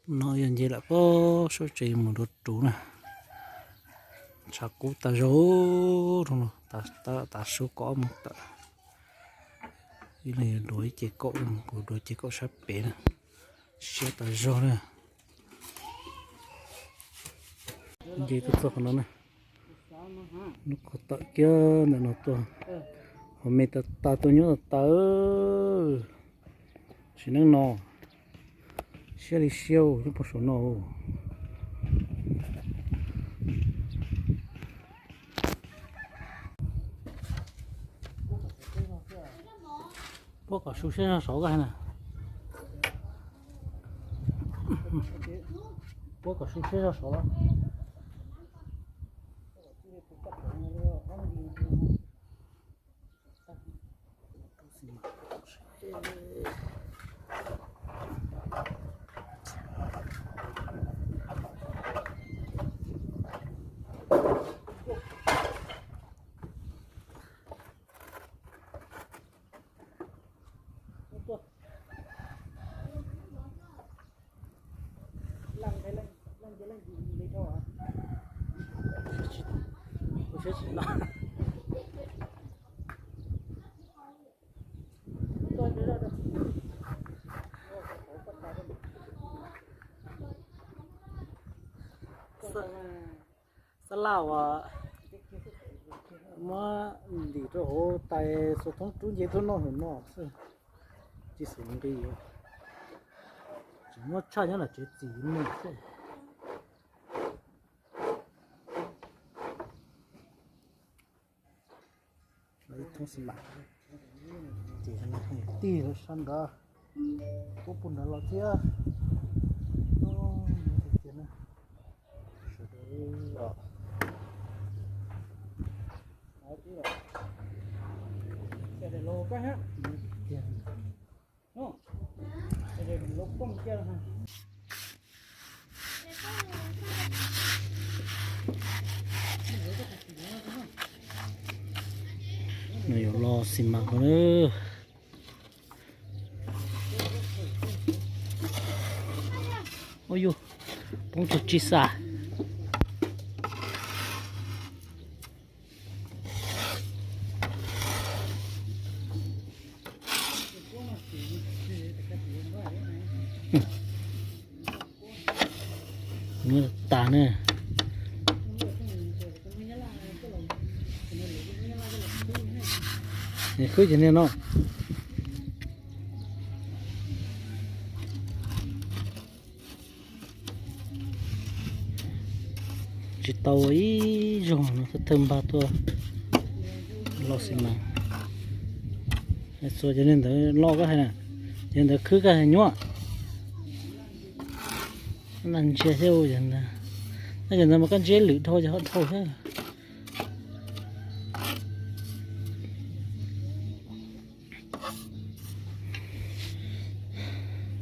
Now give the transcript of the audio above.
No yog nce lam pog saum tsev mus dua ruv na. Tshav kub tas zog, tav su kom mus tawm. Ib leeg yuav dua ib ce kaum, kuv dua ce kaum sab pem na. Siab tas zog na. Nce tuaj txog qhov no na. Lub qhov tawm kiag ntawm no tuaj, hos me tas tas tuaj nyob tas tas. Sim neej no siab li siab nyob puag saum no. Puab kom su siab zog saud na. Puab kom su siab zog saud. Xab laj uas muab ntim rau hauv tais xuas thoob rub nce tuaj noj hauv no xwb, tsis xav nqi. Tsis muaj tshaj nyob los tsev txim no xwb. Ib thoob xi mas, ces tij lawv sab nrad, kuv pug nrad los thiab. Nws yuav los xi mas ko na. Ua yus poob tug tsis xav. Muab tas na. Khwb ces niag no. Tsis tau ib zaug no thawj thawj npag tuaj los xi mas. Txua cov niag ntawd loj koj hais na, cov ntawd khwb koj hais nyuaj. Nag ntsia thiab ua cov ntawd, nag cov ntawd mas koj ntsib lwm dhau ces ho dhau thiab.